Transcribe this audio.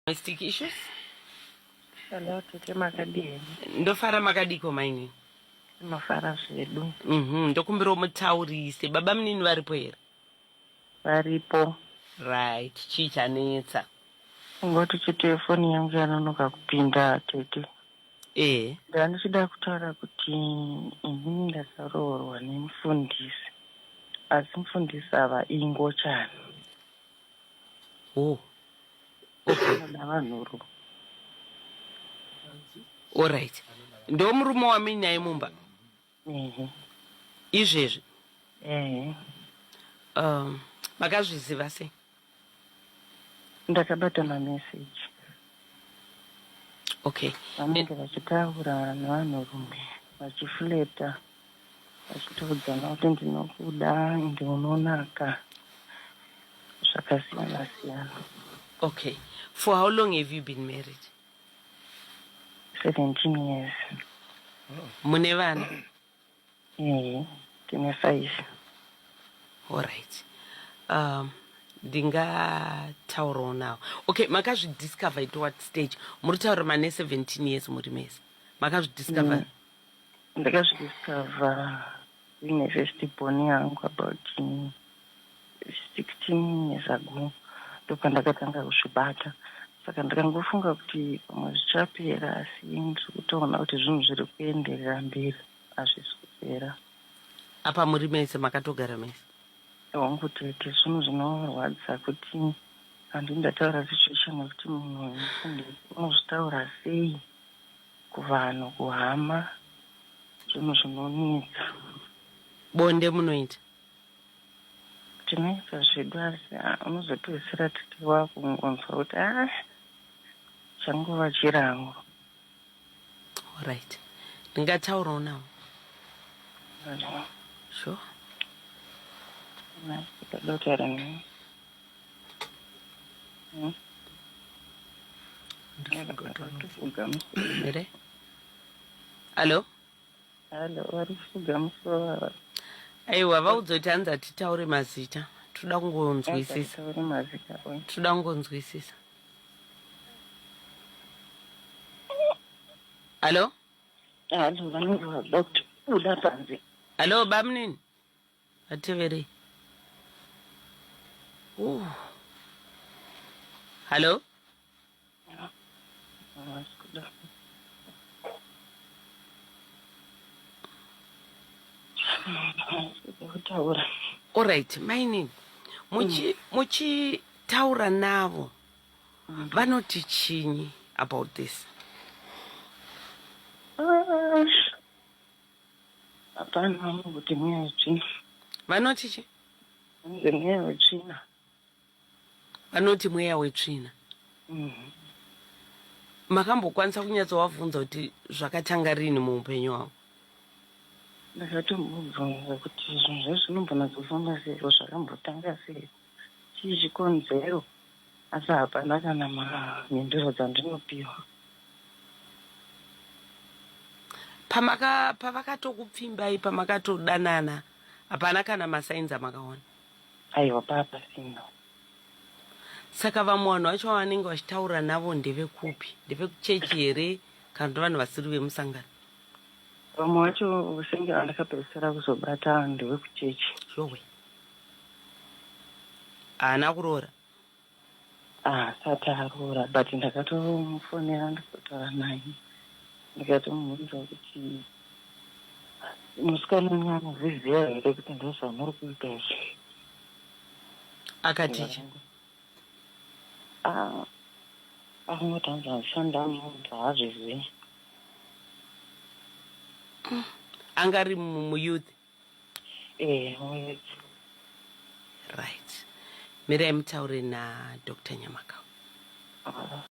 Domestic issues. Hello, tete makadii? Ndofara makadiko mainini? Tinofara zvedu. Mhm, ndokumbirawo mutaurise. Baba munini varipo here? Varipo. Right, chii chanetsa? Kungoti chete foni yangu yanonoka kupinda tete. Eh. Ndandichida kutaura kuti inini ndakaroorwa nemufundisi. Asi mufundisi ava ingochani. Oh. Okay. Anoda vanhurume. Alright. Ndomurume wamuinaye mumba? Ehe. Izvezvi? Ehe. Um, makazviziva sei? Ndakabata mameseji. Okay. Vanenge vachitaura nevanhurume vachifleta vachitoudzana kuti ndinokuda ende unonaka zvakasiyana siyana. Okay. For how long have you been married? 17 years. Mune vana? Ehe, tine 5. Alright. Um, ndingataurawo nawo. Okay, makazvidiscover at what stage? Muri kutaura mane 17 years muri mese. Makazvidiscover? Ndakazvidiscover ine first born yangu about 16 years ago ndopandakatanga kuzvibata saka ndakangofunga kuti pamwe zvichapera asi ndiri kutoona kuti zvinhu zviri kuenderera mberi hazvisi kupera. Apa muri mese makatogara mese? Hongu tete, zvinhu zvinorwadza kuti handi ndataura situation yekuti munhu mufundisi unozvitaura sei kuvanhu kuhama zvinhu zvinonetsa. Bonde munoita? Tinoita zvedu asi ah, unozopedzisira tete wakungonzwa kuti ah changova chirango. Alright. Ndingataurawo nawo. Sure. Ndakutaura naye. Here? Hallo? Hallo, vari kufuga musoro ava. Aiwa, vaudza kuti hanzi hatitaure mazita. Toda kungonzwisisa. Taure mazita. Toda kungonzwisisa. Hallo? Hallo, vanenge vada kuti buda panze. Hallo, bamunini? Vateverei. Uh. Hallo? Kutaura. Alright, mainini. Muchi muchitaura navo vanoti chinyi about this? Ah, Hapana vanongoti mweya wetsvina. Vanoti chi? Vanzi mweya wetsvina. Vanoti mweya wetsvina. Makambokwanisa kunyatsovabvunza kuti zvakatanga rini muupenyu hwavo? Ndakatombobvunza kuti zvinhu zvacho zvinombonyatsofamba seiko, zvakambotanga sei, chii chikonzero, asi hapana kana mhinduro dzandinopiwa. Pamaka pavakatokupfimbai pamakatodanana hapana kana masainzi amakaona? Aiwa paapasina. Saka vamwe vanhu vacho vavanenge vachitaura navo ndevekupi? Ndevekuchechi here kana kuti vanhu vasiri vemusangano? Vamwe vacho senge vandakapedzisira kuzobata ndevekuchechi. Yowe. Haana kuroora? Haasati aroora but ndakatomufonera ndikataura naye ndikatomubvunza kuti musikana wenyu anozviziva here kuti ndozvamuri kuita izvi. Akati chii? Ah, akangoti hanzi handisati ndamuudza haazvizivi. Anga ari muyouth? Eh, muyouth. Right. Mirai mutaure naDr Nyamakau. Ah.